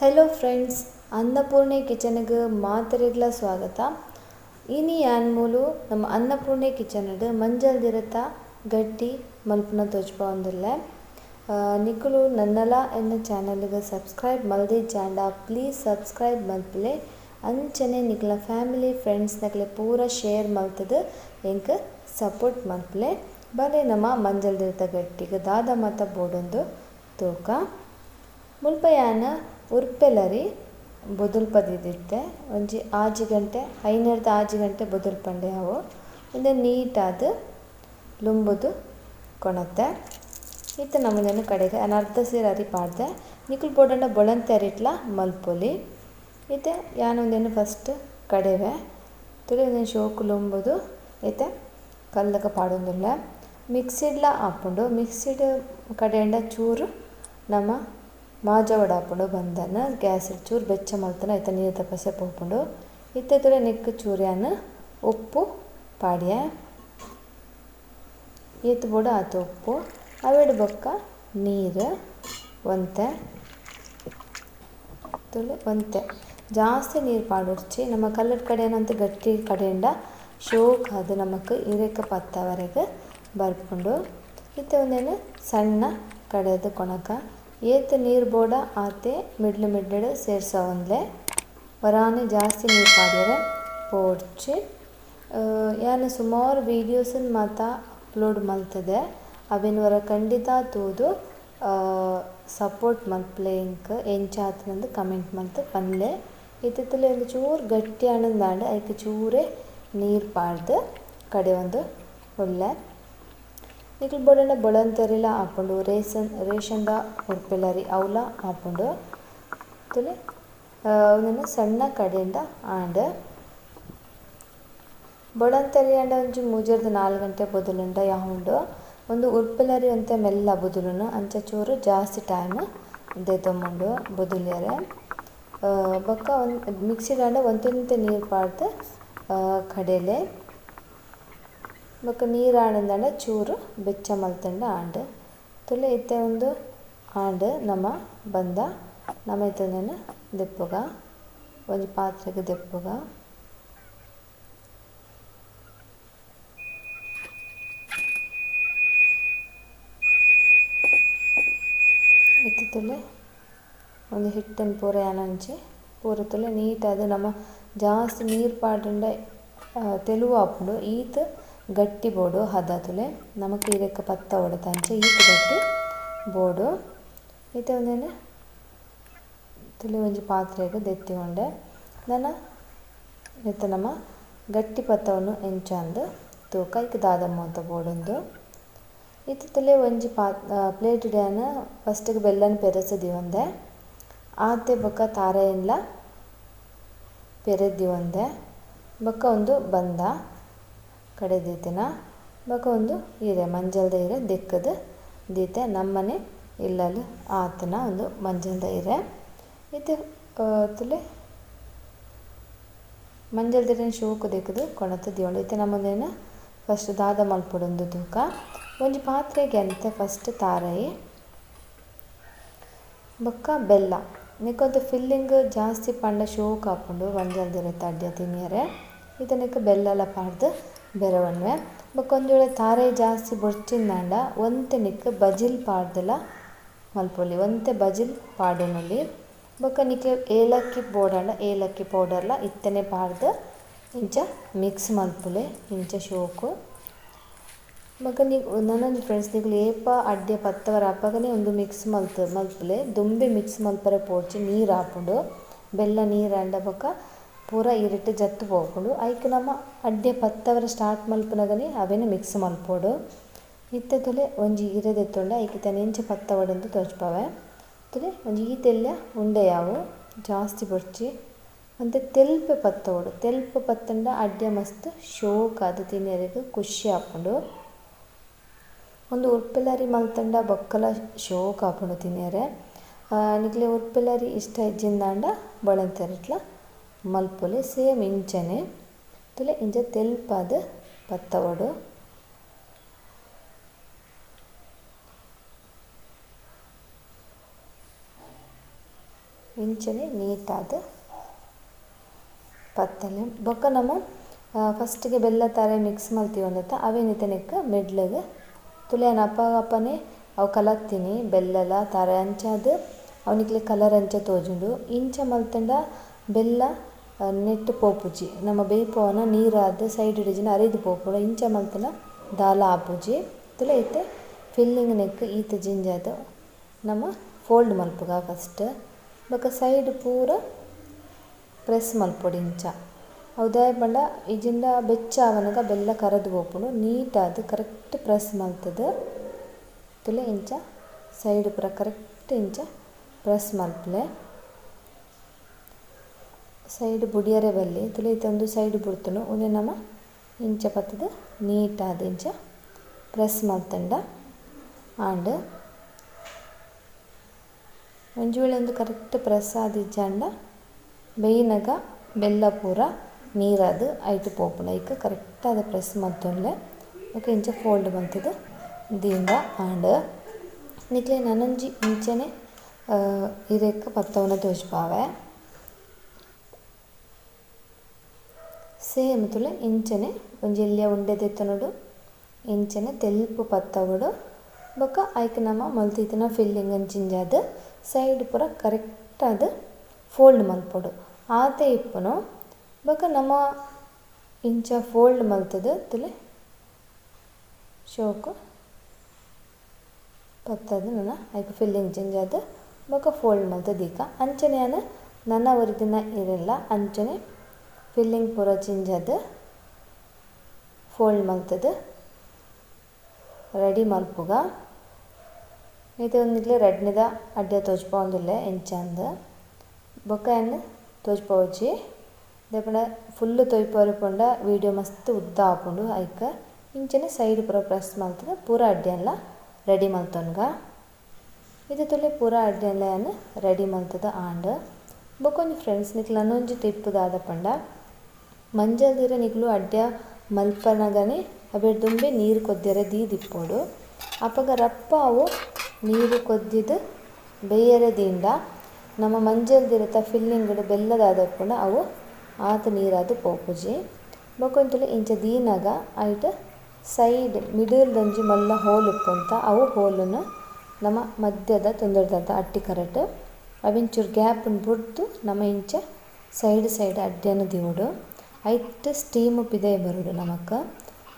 Hello friends, ಅನ್ನಪೂರ್ಣೆ ಕಿಚನ್ಗೆ ಮಾತರಿಗ್ಲ ಸ್ವಾಗತ. ಇನಿ ಯಾನ್ಮೂಲು ನಮ್ಮ ಅನ್ನಪೂರ್ಣೆ ಕಿಚನ್ ಮಂಜಲ್ದಿರತ ಗಟ್ಟಿ ಮಲ್ಪುನ ತೋಜ್ಪಾವೊಂದುಲ್ಲೆ. ನಿಕುಲು ನನ್ನಲ ಎನ್ನ ಚಾನಲ್ಗೆ ಸಬ್ಸ್ಕ್ರೈಬ್ ಮಲ್ದಿ ಜಾಂಡ ಪ್ಲೀಸ್ ಸಬ್ಸ್ಕ್ರೈಬ್ ಮಲ್ಪುಲೆ. ಅಂಚನೆ ನಿಕುಲ ಫ್ಯಾಮಿಲಿ ಫ್ರೆಂಡ್ಸ್ ನಕಲೆ ಪೂರ ಶೇರ್ ಮಲ್ತದು ಎಂಕ್ ಸಪೋರ್ಟ್ ಮಲ್ಪುಲೆ. ಬಲೆ ನಮ್ಮ ಮಂಜಲ್ದಿರತ ಗಟ್ಟಿಗೆ ದಾದ ಮಾತ ಬೋಡೊಂದು ತೂಕ. ಮುಲ್ಪಯಾನ ಉರ್ಪೆಲರಿ ಬೊದುಲ್ಪದಿತ್ತೆ ಒಂಜಿ 6 ಗಂಟೆ 5 ಗಂಟೆ ಬೊದುಲ್ಪಂಡೆ ಅವು ಇಂದ ನೀಟಾದ ಲುಂಬುದು ಕೊಣತ್ತೆ. ಇತ್ತ ನಮ್ಮದನ್ನು ಕಡೆಗೆ ಅರ್ಧ ಸೇರು ಅರಿ ಪಾಡ್ದೆ. ನಿಕುಲು ಬೋಡಂಡ ಬೊಳಂತೆ ಅರಿಟ್ಲ ಮಲ್ಪೊಲಿ. ಇತ್ತೆ ಯಾನೊಂದೇನು ಫಸ್ಟ್ ಕಡೆವೆ ತುಳಿ ಒಂದೇನು ಶೋಕು ಲುಂಬುದು ಇತ್ತೆ ಕಲ್ಲಗ ಪಾಡೊಂದುಲ್ಲ. ಮಿಕ್ಸಿಡ್ಲ ಆಪುಂಡು. ಮಿಕ್ಸಿಡ್ ಕಡೆಂಡ ಚೂರು ನಮ್ಮ ಮಾಜವಡ ಆಪುಂಡು. ಬಂದನ ಗ್ಯಾಸ್ ಚೂರು ಬೆಚ್ಚ ಮಲ್ತನ ಇತ್ತ ನೀರು ತಪಸ್ಸೆ ಪೋಪುಂಡು. ಇತ್ತೆ ತುಲೆ ನಿಕ್ಕು ಚೂರ್ಯಾನ ಉಪ್ಪು ಪಾಡ್ಯ ಏತು ಬೋಡು ಆತು ಉಪ್ಪು ಅವೆಡು ಬೊಕ್ಕ ನೀರು ಒಂತೆ ತುಲೆ ಒಂತೆ ಜಾಸ್ತಿ ನೀರು ಪಾಡೊಡ್ಚಿ. ನಮ್ಮ ಕಲ್ಲಡ್ ಕಡೆನಂತ ಗಟ್ಟಿ ಕಡೆಂಡ ಶೋಕ್ ಅದು ನಮಕ್ ಇರೆಕ ಪತ್ತವರೆಗೆ ಬರ್ಪುಂಡು. ಇತ್ತೆ ಒಂದೇನು ಸಣ್ಣ ಕಡೆದು ಕೊಣಕ ಏತ್ ನೀರು ಬೋಡ ಆತೆ ಮಿಡ್ಲು ಮಿಡ್ಲು ಸೇರ್ಸವಂದ್ಲೆ ವರಾನೆ ಜಾಸ್ತಿ ನೀರು ಪಾಡ್ಯರೆ ಪೋಡ್ಚಿ. ಯಾನ್ ಸುಮಾರು ವೀಡಿಯೋಸನ್ ಮಾತ ಅಪ್ಲೋಡ್ ಮಲ್ತದೆ. ಅವೆನ್ ವರ ಖಂಡಿತ ತೂದು ಸಪೋರ್ಟ್ ಮಲ್ಪುಲೆ. ಎಂಕ್ ಎಂಚಾತ್ನಂದು ಕಮೆಂಟ್ ಮಲ್ತ್ ಪನ್ಲೆ. ಇತ್ತಿತ್ತಲೆ ಒಂದು ಚೂರು ಗಟ್ಟಿ ಆನಂದಾಂಡ ಐಕ್ ಚೂರೆ ನೀರು ಪಾಡ್ದು ಕಡೆ ಒಂದು ಒಳ್ಳೆ ನಿಕುಲು ಬೋಡಂಡ ಬೊಳಂತೆರಿಲ ಆಪುಂಡು. ರೇಷನ್ದ ಉರ್ಪೆಲರಿ ಅವಲ ಆಪುಂಡು. ತುಲೆ ಒಂದನ್ನು ಸಣ್ಣ ಕಡೆಯಿಂದ ಆಂಡ್ ಬೊಳಂತೆರಿ ಆಂಡ ಒಂಜಿ 3-4 ಗಂಟೆ ಬೊದಲುಂಡ ಯಾವುಂಡು. ಒಂದು ಉರ್ಪೆಲರಿ ಒಂತೆ ಮೆಲ್ಲ ಬೊದಲುನು ಅಂಚ ಚೂರು ಜಾಸ್ತಿ ಟೈಮ್ ದೆತೊಂಬುಂಡು ಬೊದಲಿಯರೆ. ಬೊಕ್ಕ ಒಂದು ಮಿಕ್ಸಿಡ್ ಆಂಡ ಒಂತೆಂತೆ ನೀರು ಪಾಡ್ದು ಕಡೆಲೆ. ಬೊಕ್ಕ ನೀರು ಆಂಡಂದಾಂಡ ಚೂರು ಬೆಚ್ಚ ಮಲ್ತಂಡ ಆಂಡ್ ತುಲೆ ಇತ್ತೆ ಒಂದು ಆಂಡ್ ನಮ್ಮ ಬಂದ ನಮ್ಮ ಇತ್ತೊಂದೇನು ದೆಪ್ಪುಗ ಒಂಜಿ ಪಾತ್ರೆಗೆ ದೆಪ್ಪುಗ. ಇತ್ತೆ ತುಲೆ ಒಂದು ಹಿಟ್ಟನ್ನು ಪೂರ ಯಾನೊಂಜಿ ಪೂರ ತುಲೆ ನೀಟಾದ ನಮ್ಮ ಜಾಸ್ತಿ ನೀರು ಪಾಡ್ಂಡ ತೆಲುವು ಆಪುಂಡು. ಈತ್ ಗಟ್ಟಿ ಬೋಡು ಹದ ತುಲೆ ನಮಕ್ ಇರೆಕ್ಕ ಪತ್ತ ಒಡತ ಅಂಚ ಈತ್ ಗಟ್ಟಿ ಬೋಡು. ಇತ್ತೆ ಒಂದೇನು ತುಲೆ ಒಂಜಿ ಪಾತ್ರೆಗೆ ದೆತ್ತಿಕೊಂಡೆ ನನ ಇತ್ತೆ ನಮ್ಮ ಗಟ್ಟಿ ಪತ್ತವನ್ನು ಎಂಚಂದು ತೂಕ ಐಕ್ ದಾದ ಮೂತ ಬೋಡೊಂದು. ಇತ್ತೆ ತುಲೆ ಒಂಜಿ ಪ್ಲೇಟ್ ಡ್ಯಾನ್ ಫಸ್ಟಿಗೆ ಬೆಲ್ಲನ ಪೆರಸದಿವಂದೆ ಆತೆ ಬೊಕ್ಕ ತಾರೆಯನ್ಲ ಪೆರೆದಿವಂದೆ ಬೊಕ್ಕ ಒಂದು ಬಂದ ಕಡೆ ದೀತಿನ ಬೊಕ್ಕ ಒಂದು ಇರೆ ಮಂಜಲ್ದ ಇರೆ ದಿಕ್ಕದು ದೀತೆ ನಮ್ಮನೆ ಇಲ್ಲಲು ಆತನ ಒಂದು ಮಂಜಲ್ದ ಇರೆ. ಇತ್ತೆ ತುಲೆ ಮಂಜಲ್ದ ಶೋಕು ದಿಕ್ಕದು ಕೊಣತು ದಿವೊಂಡು. ಇತ್ತೆ ನಮ್ಮನೇನು ಫಸ್ಟ್ ದಾದ ಮಲ್ಪೊಡೊಂದು ತೂಕ. ಒಂಜಿ ಪಾತ್ರೆಗೆ ಅಂತೆ ಫಸ್ಟ್ ತಾರಯಿ ಬೊಕ್ಕ ಬೆಲ್ಲ ನಿಕ್ಕೊಂತೆ ಫಿಲ್ಲಿಂಗ್ ಜಾಸ್ತಿ ಪಂಡ ಶೋಕ್ ಆಪುಂಡು ಮಂಜಲ್ದಿರೆ ಅಡ್ಯ ತಿನಿಯರೆ. ಇತ್ತೆ ಬೆಲ್ಲಲ ಪಾಡ್ದು ಬೆರವಣ್ವೆ. ಬೊಕ್ಕ ಒಂಜಿ ವೇಳೆ ತಾರೈ ಜಾಸ್ತಿ ಬೊಡ್ಚಿಂದಾಂಡ ಒಂತೆ ನಿಕ್ ಬಜಿಲ್ ಪಾಡ್ದಲ ಮಲ್ಪೊಲಿ. ಒಂತೆ ಬಜಿಲ್ ಪಾಡೊನೊಲಿ. ಬೊಕ್ಕ ನಿಕ್ ಏಲಕ್ಕಿ ಬೋಡಾಂಡ ಏಲಕ್ಕಿ ಪೌಡರ್ಲ ಇತ್ತನೆ ಪಾಡ್ದು ಇಂಚ ಮಿಕ್ಸ್ ಮಲ್ಪುಲೆ ಇಂಚ ಶೋಕು. ಬೊಕ್ಕ ನನೊಂಜಿ ಫ್ರೆಂಡ್ಸ್ ನಿಕುಲು ಏಪ ಅಡ್ಡೆ ಪತ್ತವರ ಅಪಗನೆ ಒಂದು ಮಿಕ್ಸ್ ಮಲ್ಪುಲೆ. ದುಂಬೆ ಮಿಕ್ಸ್ ಮಲ್ಪರೆ ಪೋಡ್ಚಿ ನೀರು ಆಪುಂಡು. ಬೆಲ್ಲ ನೀರು ಆಂಡ ಬೊಕ್ಕ ಪೂರ ಇರಿಟ್ ಜತ್ತು ಪೋಪುಂಡು. ಐಕ್ ನಮ್ಮ ಅಡ್ಡೆ ಪತ್ತವರ ಸ್ಟಾರ್ಟ್ ಮಲ್ಪುನಗನೆ ಅವೆನ್ ಮಿಕ್ಸ್ ಮಲ್ಪೊಡು. ಇತ್ತೆ ತುಲೆ ಒಂಜಿ ಇರೆ ದೆತ್ತೊಂಡ ಐಕ್ ಎಂಚ ಪತ್ತವಡಂದು ತೋಜ್ಪಾವೆ. ತುಲೆ ಒಂಜಿ ಈತೆಲ್ಲ ಉಂಡೆ ಯಾವು ಜಾಸ್ತಿ ಬೊಡ್ಚಿ ಒಂತೆ ತೆಲ್ಪೆ ಪತ್ತವಡು. ತೆಲ್ಪೆ ಪತ್ತಂಡ ಅಡ್ಡೆ ಮಸ್ತ್ ಶೋಕಾದ್ ತಿನಿಯರೆಗ್ ಖುಷಿ ಆಪುಂಡು. ಒಂದು ಉರ್ಪೆಲರಿ ಮಲ್ತಂಡ ಬೊಕ್ಕಲ ಶೋಕ್ ಆಪುಂಡು ತಿನಿಯರೆ. ನಿಕ್ಲೆ ಉರ್ಪೆಲರಿ ಇಷ್ಟ ಇಜ್ಜಿಂದಾಂಡ ಬೊಳಂತೆರಿಟ್ಲ ಮಲ್ಪೊಲಿ ಸೇಮ್ ಇಂಚನೆ. ತುಲೆ ಇಂಚ ತೆಲ್ಪಾದ್ ಪತ್ತವಡು. ಇಂಚನೆ ನೀಟಾದ ಪತ್ತಲೆ ಬೊಕ್ಕ ನಮ್ಮ ಫಸ್ಟ್ಗೆ ಬೆಲ್ಲ ತಾರೆ ಮಿಕ್ಸ್ ಮಲ್ತೀವೊಂದತ್ತ ಅವೇನಿತ ನೆಕ್ ಮಿಡ್ಲಗ್ ತುಲೆ ಅಪ್ಪ ಅಪ್ಪನೆ ಅವು ಕಲತ್ತೀನಿ ಬೆಲ್ಲಲ ತಾರೆ ಅಂಚಾದ ಅವನಿಗೆ ಕಲರ್ ಅಂಚ ತೋಜುಂಡು ಇಂಚ ಮಲ್ತಂಡ ಬೆಲ್ಲ ನೆಟ್ಟು ಪೋಪುಜಿ ನಮ್ಮ ಬೇಯ್ಪವನ ನೀರಾದ ಸೈಡ್ ಡಿಜಿನ ಅರಿದು ಪೋಪುಡು ಇಂಚ ಮಲ್ತನ ದಾಲ ಆಪುಜಿ ತುಲೆ ಇತ್ತೆ ಫಿಲ್ಲಿಂಗ್ ನೆಕ್ ಈತ ಜಿಂಜಾದ ನಮ್ಮ ಫೋಲ್ಡ್ ಮಲ್ಪುಗ ಫಸ್ಟ್ ಬೊಕ ಸೈಡ್ ಪೂರ ಪ್ರೆಸ್ ಮಲ್ಪೊಡು ಇಂಚ ಅವು ದಾಯ ಪಂಡ ಇಜಿಂಡ ಬೆಚ್ಚ ಆವನಗ ಬೆಲ್ಲ ಕರದು ಪೋಪುಂಡು ನೀಟಾದ್ ಕರೆಕ್ಟ್ ಪ್ರೆಸ್ ಮಲ್ತದ ತುಲೆ ಇಂಚ ಸೈಡ್ ಪೂರ ಕರೆಕ್ಟ್ ಇಂಚ ಪ್ರೆಸ್ ಮಲ್ಪಲೆ ಸೈಡ್ ಬುಡಿಯರೆ ಬಲ್ಲಿ ತುಲೆ ಇತ್ತೊಂದು ಸೈಡ್ ಬುಡ್ತುಂಡು ಉಂದೆ ನಮ ಇಂಚ ಪತ್ತದ ನೀಟಾದ್ ಇಂಚ ಪ್ರೆಸ್ ಮಲ್ತಂಡ ಆಂಡ್ ಒಂಜಿ ವೇಳೆ ಒಂದು ಕರೆಕ್ಟ್ ಪ್ರೆಸ್ ಆದಿಜ್ಜಾಂಡ ಬೇಯಿನಗ ಬೆಲ್ಲ ಪೂರ ನೀರಾದ ಐಟ್ ಪೋಪುಂಡು ಐಕ್ ಕರೆಕ್ಟ್ ಆದ ಪ್ರೆಸ್ ಮಲ್ತೊನ್ಲೆ ಬೊಕ ಇಂಚ ಫೋಲ್ಡ್ ಮಲ್ತದ ದೀಂಡ ಆಂಡ್ ನಿಕ್ಲೆ ನನೊಂಜಿ ಇಂಚನೆ ಇರೆಕ್ ಪತ್ತವನ ತೋಜ್ಪಾವೆ ಸೇಮ್ ತುಲೆ ಇಂಚನೆ ಒಂಜಿ ಎಲ್ಯ ಉಂಡೆ ದೆತ್ತೊನೊಡು ಇಂಚನೆ ತೆಲ್ಪು ಪತ್ತವೊಡು ಬೊಕ ಐಕ್ ನಮ ಮಲ್ತಿತ್ತಿನ ಫಿಲ್ಲಿಂಗ್ ಜಿಂಜಾದ್ ಸೈಡ್ ಪೂರ ಕರೆಕ್ಟ್ ಆದ್ ಫೋಲ್ಡ್ ಮಲ್ಪೊಡು ಆತೆ ಇಪ್ಪುನು ಬೊಕ ನಮ ಇಂಚ ಫೋಲ್ಡ್ ಮಲ್ತದ ತುಲೆ ಶೋಕು ಪತ್ತದ ನನ ಐಕ್ ಫಿಲ್ಲಿಂಗ್ ಜಿಂಜಾದ್ ಬೊಕ ಫೋಲ್ಡ್ ಮಲ್ತದ ದೀಕ ಅಂಚನೆ ಯಾನ್ ನನ ಒರಿದಿನ ಇರೆಲ್ಲ ಅಂಚನೆ ಫಿಲ್ಲಿಂಗ್ ಪೂರ ಜಿಂಜಾದ್ ಫೋಲ್ಡ್ ಮಲ್ತದ ರೆಡಿ ಮಲ್ಪುಗ ಇತ್ತೆ ಒಂದಿಕ್ಲೆ ರಡ್ನೆದ ಅಡ್ಡೆ ತೋಜ್ಪಾವೊಂದುಲ್ಲೆ ಎಂಚ ಅಂದ್ ಬೊಕ ಯಾನ್ ತೋಜ್ಪಾವೊಚಿ ದಾಯೆ ಪಂಡ ಫುಲ್ ತೊಯ್ಪರೆ ಪಂಡ ವೀಡಿಯೋ ಮಸ್ತ್ ಉದ್ದ ಆಪುಂಡು ಐಕ್ ಇಂಚನೆ ಸೈಡ್ ಪೂರ ಪ್ರೆಸ್ ಮಲ್ತದ ಪೂರ ಅಡ್ಡೆನ್ಲ ರೆಡಿ ಮಲ್ತೊನ್ಗ ಇತ್ತೆ ತುಲೆ ಪೂರ ಅಡ್ಡೆನ್ಲ ಯಾನ್ ರೆಡಿ ಮಲ್ತದ ಆಂಡ್ ಬೊಕ ಒಂಜಿ ಫ್ರೆಂಡ್ಸ್ ನಿಕ್ಲ್ ನನೊಂಜಿ ಟಿಪ್ ದಾದ ಪಂಡ ಮಂಜಲ್ದಿರ ನಿಕ್ಲು ಅಡ್ಡೆ ಮಲ್ಪನಗನೆ ಅವೆಡ್ ದುಂಬೆ ನೀರು ಕೊದ್ಯರೆ ದೀದಿಪ್ಪೊಡು ಅಪಗ ರಪ್ಪ ಅವು ನೀರು ಕೊದ್ದಿದ್ ಬೇಯರೆ ದೀಂಡ ನಮ್ಮ ಮಂಜಲ್ದಿರತ ಫಿಲ್ಲಿಂಗ್ ಬೆಲ್ಲದಾದಪ್ಪುಂಡ ಅವು ಆತ್ ನೀರಾದ್ ಪೋಪುಜಿ ಬೊಕ ಒಂತುಲೆ ಇಂಚ ದೀನಗ ಐಟ್ ಸೈಡ್ ಮಿಡಲ್ ಒಂಜಿ ಮಲ್ಲ ಹೋಲ್ ಉಪ್ಪುಂತ ಅವು ಹೋಲುನು ನಮ್ಮ ಮಧ್ಯದ ತೊಂದರೆದಂತ ಅಟ್ಟಿ ಕರೆಕ್ಟ್ ಅವಿಂಚೂರು ಗ್ಯಾಪ್ ಬುಡ್ದು ನಮ್ಮ ಇಂಚ ಸೈಡ್ ಸೈಡ್ ಅಡ್ಡೆನ ದೀವೊಡು ಐಟ್ ಸ್ಟೀಮ್ ಪಿದಯಿ ಬರೊಡು ನಮಕ್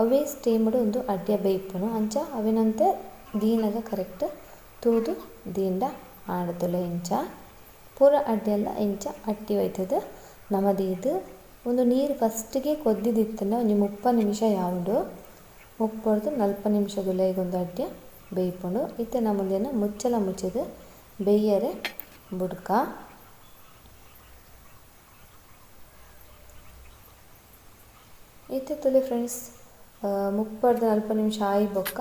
ಅವೇ ಸ್ಟೀಮ್ಡ್ ಒಂದು ಅಡ್ಡೆ ಬೇಯ್ಪುನು ಅಂಚ ಅವಿನಂತೆ ದೀನಗ ಕರೆಕ್ಟ್ ತೂದು ದೀಂಡ ಆಂಡ್ ಇಂಚ ಪೂರ ಅಡ್ಡೆಲ್ಲ ಇಂಚ ಅಟ್ಟಿ ಒಯ್ತದ ನಮ ದೀದ್ ಒಂದು ನೀರು ಫಸ್ಟ್ಗೆ ಕೊದ್ದಿದಿತ್ತಂಡ ಒಂಜಿ 30 ನಿಮಿಷ ಯಾವುಂಡು 30 40 ನಿಮಿಷದುಲೈಗ್ ಒಂದು ಅಡ್ಡೆ ಬೇಯ್ಪುಂಡು ಇತ್ತೆ ನಮುಂದೆನ್ ಮುಚ್ಚಲ ಮುಚ್ಚಿದ್ ಬೇಯರೆ ಬುಡ್ಕ ಇತ್ತೆ ತುಲೆ ಫ್ರೆಂಡ್ಸ್ 30 40 ನಿಮಿಷ ಆಯಿ ಬೊಕ್ಕ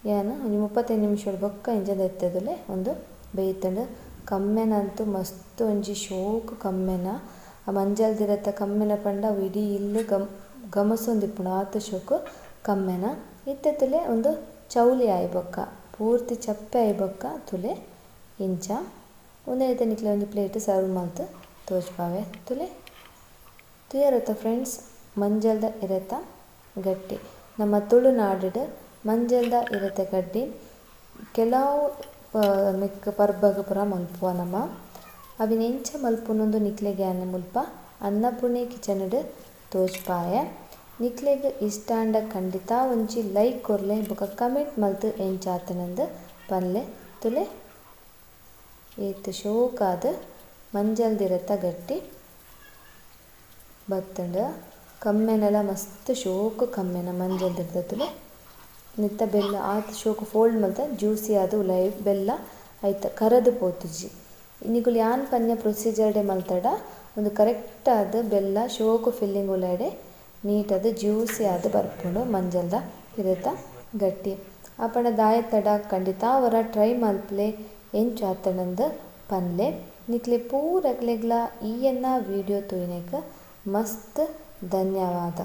ಯಾನ್ ಒಂಜಿ 35 ನಿಮಿಷ ಬೊಕ್ಕ ಇಂಚ ದೆತ್ತದುಲೆ ಒಂದು ಬೇಯ್ತುಂಡು ಕಮ್ಮೆನಂತೂ ಮಸ್ತ್ ಒಂಜಿ ಶೋಕು ಕಮ್ಮೆನ ಆ ಮಂಜಲ್ದಿರತ ಕಮ್ಮೆನ ಪಂಡ ಅವು ಇಡೀ ಇಲ್ಲ್ ಗಮಸೊಂದಿಪ್ಪುಂಡು ಆತ್ ಶೋಕು ಕಮ್ಮೆನ ಇತ್ತೆ ತುಲೆ ಒಂದು ಚೌಲಿ ಆಯಿ ಬೊಕ್ಕ ಪೂರ್ತಿ ಚಪ್ಪೆ ಆಯಿ ಬೊಕ್ಕ ತುಲೆ ಇಂಚ ಉಂದೆನ್ ಇತ್ತೆ ನಿಕ್ಲೆ ಒಂಜಿ ಪ್ಲೇಟ್ ಸರ್ವ್ ಮಲ್ತ್ ತೋಜ್ಪಾವೆ ತುಲೆ ತೂಯರತ ಫ್ರೆಂಡ್ಸ್ ಮಂಜಲ್ದ ಇರೆತ ಗಟ್ಟಿ ನಮ್ಮ ತುಳುನಾಡು ಮಂಜಲ್ದ ಇರೆತ ಗಡ್ಡಿ ಕೆಲವು ಮಿಕ್ಕ ಪರ್ಬಗ್ ಪೂರ ಮಲ್ಪುವ ನಮ ಅವಿನ ಎಂಚ ಮಲ್ಪುನೊಂದು ನಿಕ್ಲೆಗ್ ಯಾನ್ ಮುಲ್ಪ ಅನ್ನಪೂರ್ಣೆ ಕಿಚನ್ ಡ್ ತೋಜ್ಪಾಯೆ ನಿಕ್ಲೆಗ್ ಇಷ್ಟ ಆಂಡ ಖಂಡಿತ ಒಂಜಿ ಲೈಕ್ ಕೊರ್ಲೆ ಬೊಕ ಕಮೆಂಟ್ ಮಲ್ತ್ ಎಂಚ ಆತುಂಡು ಪನ್ಲೆ ತುಲೆ ಏತ್ ಶೋಕಾದ್ ಮಂಜಲ್ದಿರತ ಗಟ್ಟಿ ಬತ್ತುಂಡು ಕಮ್ಮೆನಲ ಮಸ್ತ್ ಶೋಕು ಕಮ್ಮೆನ ಮಂಜಲ್ದಿರತ ತುಲೆ ನೆತ್ತ ಬೆಲ್ಲ ಆತ್ ಶೋಕು ಫೋಲ್ಡ್ ಮಲ್ತ ಜ್ಯೂಸಿ ಆದ್ ಉಲಾಯಿ ಬೆಲ್ಲ ಐತ ಕರದು ಪೋತುಜಿ ನಿಕುಲು ಯಾನ್ ಪನ್ಯ ಪ್ರೊಸೀಜರ್ ಡೆ ಮಲ್ತಡ ಒಂದು ಕರೆಕ್ಟ್ ಆದ್ ಬೆಲ್ಲ ಶೋಕು ಫಿಲ್ಲಿಂಗ್ ಉಲಾಯಿಡೆ ನೀಟ್ ಆದ್ ಜ್ಯೂಸಿ ಆದ್ ಬರ್ಪುಂಡು ಮಂಜಲ್ದ ಇರೆತ ಗಟ್ಟಿ ಆಪಂಡ ದಾಯೆತಡ ಖಂಡಿತ ಒರ ಟ್ರೈ ಮಲ್ಪಲೆ ಎಂಚ ಆತುಂಡು ಪನ್ಲೆ ನಿಕ್ಲೆ ಪೂರಕ್ಲೆಗ್ಲ ಈ ಎನ್ನ ವಿಡಿಯೋ ತೂಯಿನೆಕ್ ಮಸ್ತ್ ಧನ್ಯವಾದ.